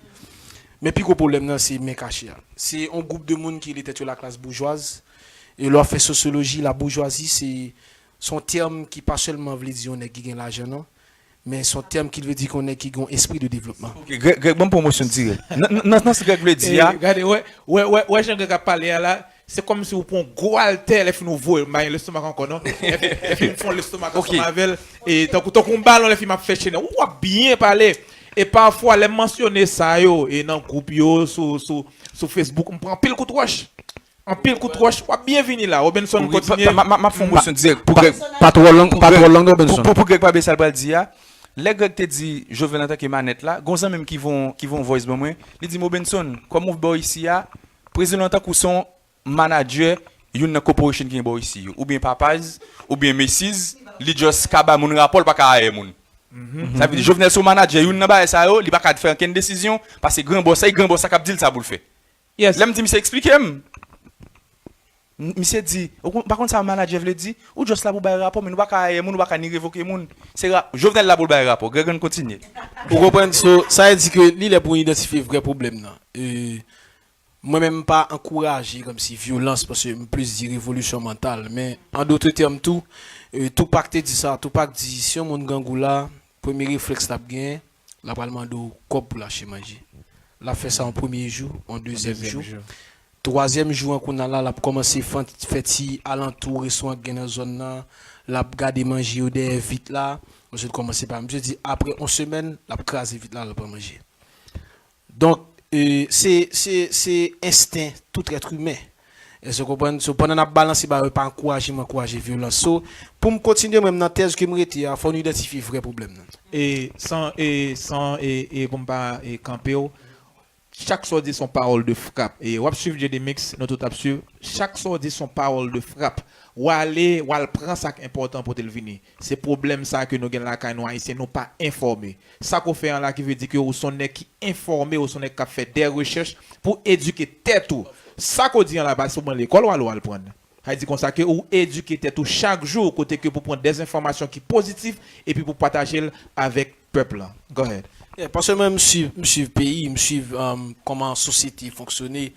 Men pi gwo pwoblèm nan, se men kache a. Se yon gwoup de moun ki rele tèt yo laklas boujwaz. E lè w ap fè sosyoloji, laboujwazi, se, se yon tèm ki pa sèlman vle di yon nèg ki gen lajan, non. Men se yon tèm ki vle di yon nèg ki gen yon espri de devlopman. Ok, Greg, Greg, ban m pwomosyon dirèk. Nan, nan, nan, nan sa Greg vle di a. E, gade, wè, wè, wè, wè jan Greg ap pale a la, se kòmsi ou pran yon gwo altè, lè fin ou voye l, m pa gen lestomak ankò, non. Lè fin, lè fin m fè yon lestomak ansanm avè l, e tankou, tankou yon balon, lè fin m ap fè chenè. Ou ap byen pale. E pafwa, lè m mansyone sa yo, e nan gwoup yo, sou, sou, sou Facebook, m pran anpil kout wòch. Anpil kout wòch, w ap byen vini la. Robenson, kontinye. M ap fè yon pwomosyon dirèk pou Greg. Pa twò long, pa twò long, Robenson. Pou, pou, pou Greg pa bliye sa l pral di a. Lè Greg te di Jovenel antanke manèt la, gon zanmi m ki voye, ki voye yon voice ban mwen, li di m, Robenson, kòm ou bò isi a, prezidan an tankou se yon manadjè youn nan corporation ki gen bò isi yo, oubyen Papaz, oubyen Macy's, li just ka ba moun rapò, l pa ka hire moun. Sa vle di, Jovenel se yon manadjè youn nan bagay sa yo, li pa ka fè ankenn desizyon, paske gran bòs la, e gran bòs la k ap di l sa pou l fè. Lè m di misye eksplike m, m- misye di, ou kon- pa konn sa manadjè vle di, ou just la pou bay rapò, men ou pa ka hire moun, ou pa ka ni revoke moun. Se ra- Jovenel la pou l bay rapò. Greg, ann kontinye. Ou konprann? So, sa vle di ke li lè pou idantifye vrè pwoblèm nan. E, mwen menm, m pa ankouraje kòmsi vyolans, paske m plis di revolisyon mantal. Men, an dotre tèm tou, e, Tupac te di sa. Tupac di, si yon moun grangou la, premye reflèks l ap genyen, l ap pral mande w kòb pou l achte manje. L ap fè sa yon premye jou, yon dezyèm jou. Twazyèm jou an, kounye a la, l ap kòmanse fan- fè ti alantou restoran k gen nan zòn nan. L ap gade manje yo dèyè vit la. Misye kòmanse pa, misye di, apre yon semèn, l ap kraze vit la, l ap pran manje. Donk, e, se, se, se ensten tout èt imen. Èske w konprann? So, pandan n ap balanse bagay yo, pa ankouraje m ankouraje vyolans. So, pou m kontinye, mwen, nan tèz ke m rete a, fò nou idantifye vrè pwoblèm nan. E san, e san, e, e pou m pa, e, kanpe w, chak sa w di se yon pawòl de frap. E w ap swiv J D Mix, nou tout ap swiv. Chak sa w di se yon pawòl de frap. W ale, w al pran sa k enpòtan pote l vini. Se pwoblèm sa ke nou gen lakay nou Ayisyen, nou pa enfòme. Sa ke w fè an la ki vle di ke ou se yon nèg ki enfòme, ou se yon nèg k ap fè dè rechèch pou edike tèt ou. Sa ke w di an la, pa sèlman lekòl w al, w al pran. Sa vle di konsa ke ou edike tèt ou chak jou, kote ke pou pran dè enfòmasyon ki pozitif epi pou pataje l avèk pèp lan. Go ahead. Yeah, paske mwen, m swiv, m swiv peyi, m swiv, um, kòman sosyete fonksyone.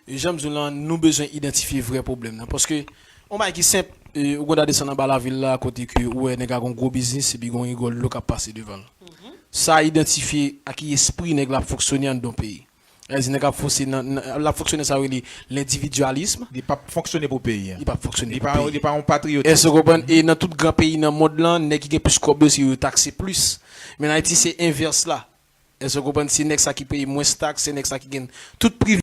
E jan m di w lan, nou bezwen idantifye vrè pwoblèm nan. Paske, yon bagay ki senp, e, ou konn ta desann anba lavil la, kote ke ou wè nèg la gon gwo biznis, epi gon rigòl dlo k ap pase devan l. Sa idantifye a ki espri nèg la ap fonksyone anndan yon peyi. Sa vle di nèg ap fonksyone nan, nan, l ap fonksyone sa yo rele lendividyalis. Li p ap fonksyone pou peyi a. Li p ap fonksyone pou peyi. Li pa yon patriyòt. Èske w konprann? E nan tout gran peyi nan mond lan, nèg ki gen plis kòb yo, se yo yo takse plis. Men an Ayiti, se envès la. Èske w konprann? Se nèg sa ki peye mwens taks, se nèg sa ki gen tout privilèj.